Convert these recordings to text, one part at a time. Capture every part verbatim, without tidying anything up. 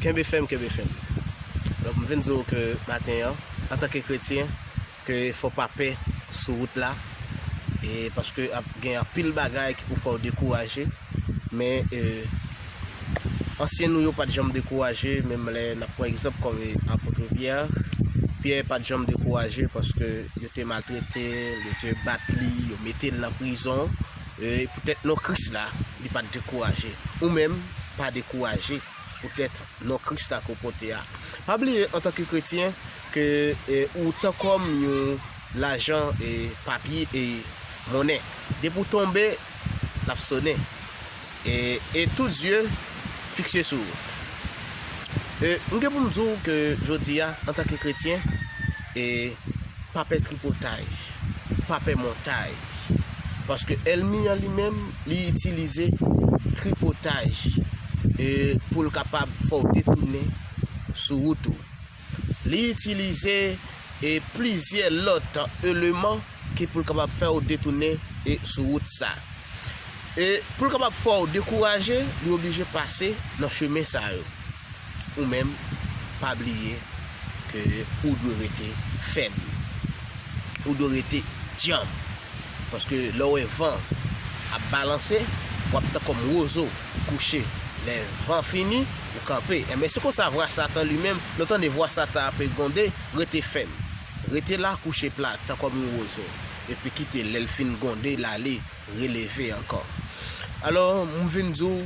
Kenbe fèm, kenbe fèm. Donk, m vin di w ke maten an, antanke kretyen, ke fò w pa pè sou wout la, e paske ap gen anpil bagay ki pou fè w dekouraje, men, e, ansyen nou yo pa t janm dekouraje, menm lè n ap pran egzanp kòm, e, apot Pyè, Pyè pa t janm dekouraje paske yo te maltrete l, yo te bat li, yo mete l nan prizon, e poutèt non Kris la, li pa t dekouraje. Ou menm, pa dekouraje poutèt non Kris la ke w pote a. Pa bliye, antanke kretyen, ke, e, ou tan kòm yon lajan, e, papye, e, monnen. Depi w tonbe, l ap sonnen. E, e tout zye fikse sou ou. E, m gen pou m di w ke jodi a, antanke kretyen, e, pa pè tripotay, pa pè montay. Paske ènmi an li menm, li itilize tripotay, e, pou l kapab fè w detounen sou wout ou. Li itilize, e, plizyè lòt eleman ki pou l kapab fè w detounen, e, sou wout sa. E pou l kapab fè w dekouraje, li oblije pase nan chemen sa yo. Ou menm, pa bliye ke ou dwe rete fèm. Ou dwe rete djanm. Paske lè w wè van ap balanse, w ap tan kòm wozo kouche. Lè van fini, ou kanpe. Enben, se konsa vwa Satan li menm, lè w tande vwa Satan ap gwonde, rete fèm. Rete la, kouche plat, tan kòm yon wozo. Epi kite, lè l fin gwonde, l ale, releve ankò. Alò, m vin di w,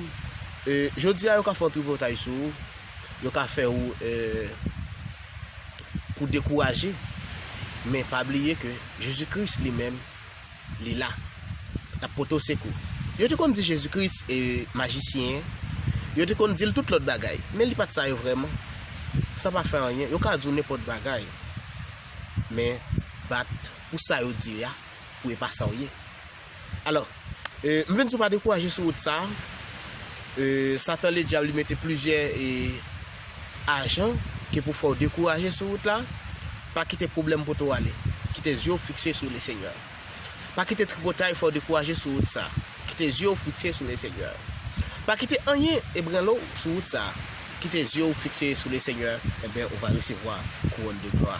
e, jodi a, yo ka fè yon tripotay sou ou, yo ka fè ou, e, pou dekouraje, men pa bliye ke Jezi Kris li menm, li la. L ap pote w sekou. Yo te konn di Jezi Kris, e, majisyen, yo te konn di l tout lòt bagay, men li pa t sa yo vrèman. Sa pa fè anyen, yo ka di w nenpòt bagay, men bat pou sa yo di a, pou e pa sa w ye. Alò, e, m vin di w pa dekouraje sou wout sa. E, Satan Ledyab li mete plizyè, e, ajan ki pou fè w dekouraje sou wout la. Pa kite pwoblèm pote w ale. Kite zye w fikse sou Lesenyè. Pa kite tripotay fè w dekouraje sou wout sa. Kite zye w fikse sou Lesenyè. Pa kite anyen ebranle w sou wout sa. Kite zye w fikse sou Lesenyè, enben, ou va resevwa kouwòn de glwa.